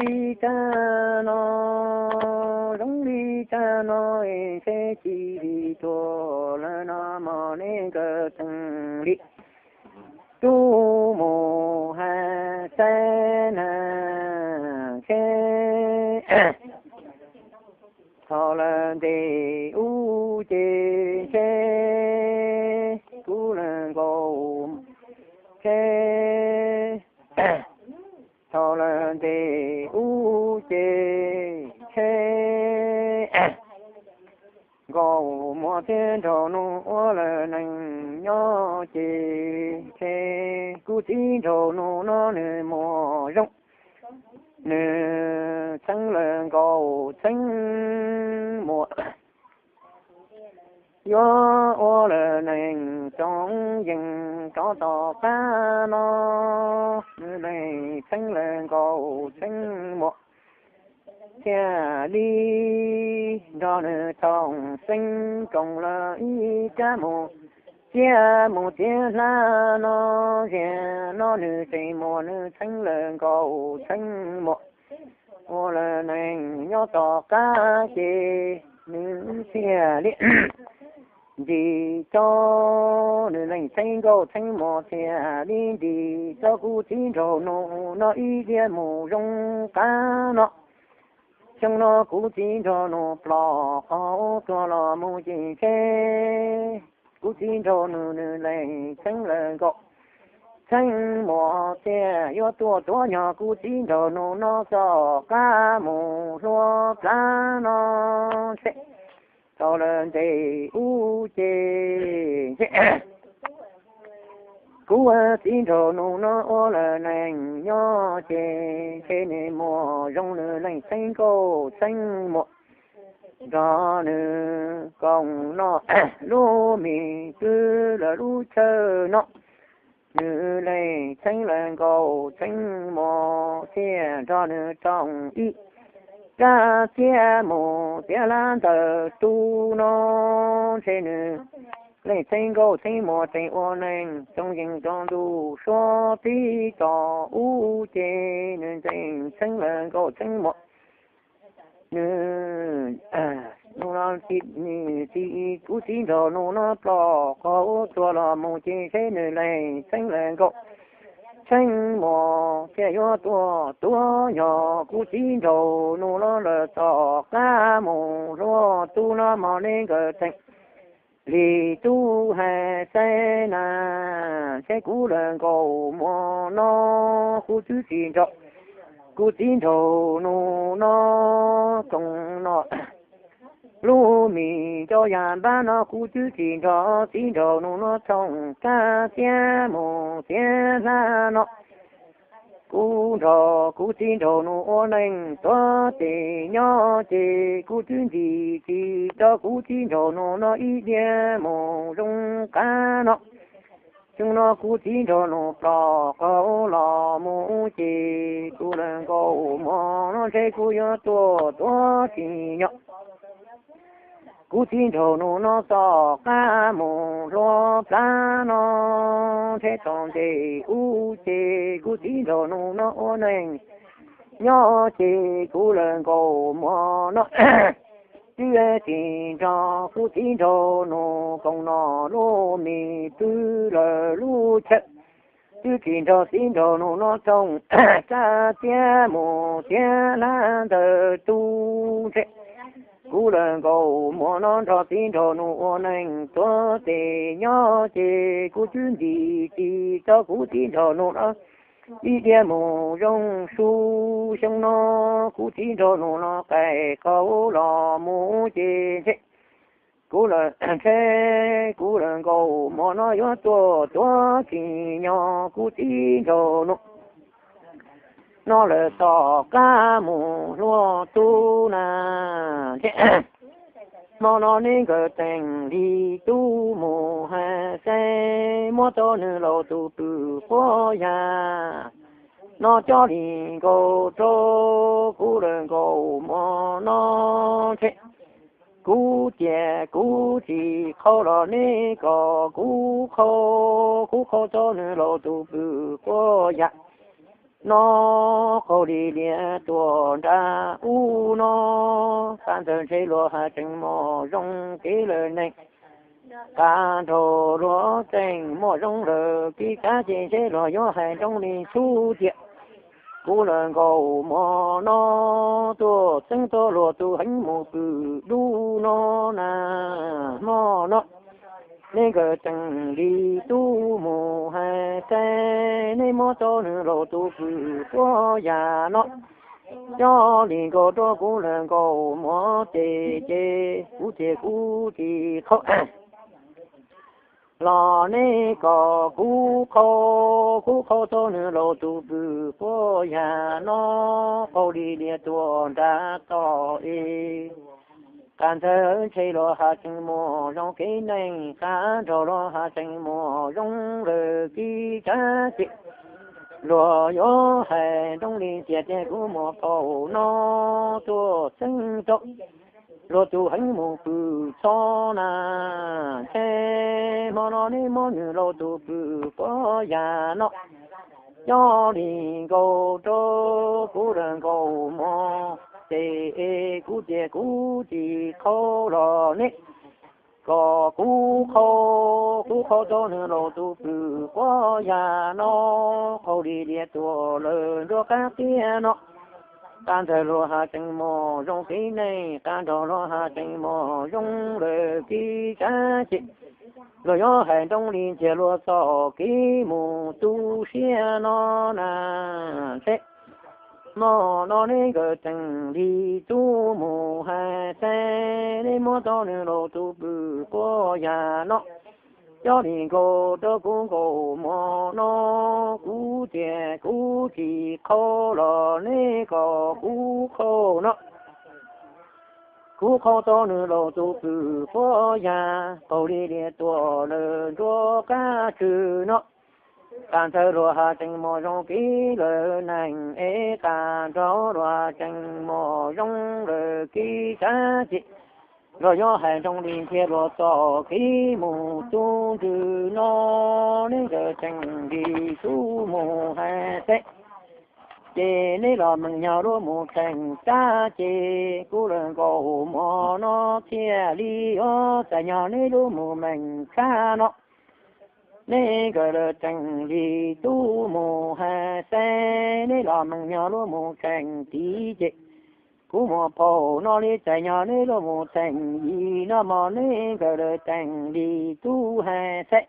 li cas no, zoo li cas no, ntshe cia li tuag lawm no mog, neb nkawd tseem li tub mus hais saib na, ntshe thaum lawv ntes ub ces ntshe kuv lawv nkaus, ntshe thaum lawv ntes ub ces ntshe nkaus muam thiab nraug nus ua lawv neej nyob ces ntshe kuv txiv nraug nus no nws muaj zoo, nws txheeb lawv nkaus txheeb muam, yuav ua lawv neej tsoom yeej rov tom qab no, nws leej txheeb lawv nkaus txheeb muam thiaj li nrog nws thoom xeeb koom lawv ib rab mus txiav mus txiav hlab no, ziag no nws tseem muaj nws txheeb lawv nkaus txheeb muam ua lawv neej nyob tom qab ces nws thiaj li ntim cov, nws leej txheeb nkaus txheeb muam thiaj li ntim cov kuv txiv nraug nus no ib diav mus zoo qab no. Xyoo no kuv txiv nraug nus ploj qhov tuag los mus ces ntshe kuv txiv nraug nus nws leej txheeb lawv nkaus txheeb muam thiaj yuav tuaj tuav nyo kuv txiv nraug nus no tom qab mus hlua plab no ntshe thaum lawv ntes ub ces ntshe kuv txiv nraug nus no ua lawv neej nyob ces ntshe nws muaj zoo nws leej txheeb nkaus txheeb muam nrog nws koom noj lub mis twb lawm lub chaw no. Nws leej txheeb lawv nkaus txheeb muam thiaj nrog nws roos ib rab txiav mus txiav hlab ntawm tub no ntshe nws leej txheeb nkaus txheeb muam tseem ua neej tsoom yeej rau ntuj suab tib tog ub ces nws leej txheeb lawv nkaus txheeb muam nws, nws txiv kuv txiv nraug nus no ploj qhov tuag los mus ces seb nws leej txheeb lawv nkaus txheeb muam thiaj yuav tuaj tuav yog kuv txiv nraug nus no lawv tom qab mus hlua tub no mog, neb nkawd tseem li tub hais saib na, seb kuv lawv nkaus muam no kuv twb tsis nrog kuv txiv nraug nus no koom noj lub mis cov yam npab no kuv twb tsis nrog txiv nraug nus no thoom kab txiav mus txiav hlab no. Kuv nrog kuv txiv nraug nus ua neej tuav tes nyob ces kuv twb ntim tsis tau kuv txiv nraug nus no ib diav mus zoo qab no. Xyoo no kuv txiv nraug nus ploj qhov los mus ces kuv lawv nkaus muam no ntshe kuv yuav tuaj tuav tsis nyob kuv txiv nraug nus no tom qab mus hlua plab no. Ntshe thaum ntes ub ces kuv txiv nraug nus no ua neej nyob ces kuv lawv nkaus muam no twb tsis nrog kuv txiv nraug nus koom noj lub mis twb lawm lub chaw, twb tsis nrog txiv nraug nus no thoom kab txiav mus txiav hlab ntawm tub ntshe kuv lawv nkaus muam no nrog txiv nraug nus ua neej tuav tes nyob ces kuv twb ntim tsis tau kuv txiv nraug nus no ib diav mus zoo su. Xyoo no kuv txiv nraug nus no qaij qaug los mus ces ntshe kuv lawv, ntshe kuv lawv nkaus muam no yuav tuaj tuav tsis nyob kuv txiv nraug nus no lawv tom qab mus hlua tub na. Hmo no neb nkawd teem li tub mus hais saib, muab tau nws laus tus pw quab yam no coj li nkaus rau kuv lawv nkaus muam no ntshe kuv tias kuv tsis qhau los neb kom kuv qhau, kuv qhau tau nws laus tus pw quab yam no, qaug li lias tuaj nram ub no, qab ntawd ntshe luag hais tseem muaj zoo kev lawm neeg. Qab nraug luag tseem muaj zoo lawm kev tsab ces ntshe luag yuav hais nroo li txhub tias, kuv lawv nkaus mov no tuaj txeeb tau luag tus heev mus pw dub no na. Hmo no neb nkawd tseem li tub mus hais tias, neb muab tau nws laus tus pw quab yam no, coj li nkaus rau kuv lawv nkaus mov ces, ces kuv tias kuv tsis qhau los neb kom kuv qhau, kuv qhau tau nws laus tus pw quab yam no, qaug li lias tuaj nram toj es. Qab ntawd ntshe luag hais tseem muaj zoo kev neeg, qab nraug luag hais tseem muaj zoo lawm kev tsab ces, luag yuav hais nroo li tias, tias kuv muaj phauj no tuaj txeeb tau luag tus heev mus pw txhob na. Ntshe hmo no neb muab nws laus tus pw quab yam no, coj li nkaus rau kuv lawv nkaus mov ces, kuv tias kuv tsis qhau los neb kom kuv qhau, kuv qhau tau nws laus tus pw quab yam no, qaug li lias tuaj lawm nruab qab tiag no. Qab ntawd luag hais tseem muaj zoo kev neeg, qab nraug luag hais tseem muaj zoo lawm kev tsab ces, luag yuav hais nroo li tias luag txoj kev mus tu siab no na. Ntshe hmo no neb nkawd tseem li tub mus hais tias, neb muab tau nws laus tus pw quab yam no, coj li nkaus rau kuv nkaus mov no, kuv tias kuv tsis qhau los neb kom kuv qhau no. Kuv qhau tau nws laus tus pw quab yam, qaug li lias tuaj lawm nruab qab tsw no. Qab ntawd luag hais tseem muaj zoo kev lawm neeg es, qab nraug luag tseem muaj zoo lawm kev tsab ces, luag yuav hais nroo li tias luag txoj kev mus tu ntsws no, neb nkawd tseem li tub mus hais tias, ces neb los meem nyog lub mus tseem txaj ces, kuv lawv nkaus mov no thiaj li yuav txais nyog neb lub mus meem txaj no. Neb nkawd lawv tseem li tub mus hais tias, neb los meem nyog lub mus tseem tid ces, kuv muaj phauj no li txais nyog neb lub mus tseem yim no mog. Neb nkawd lawv tseem li tub hais tias,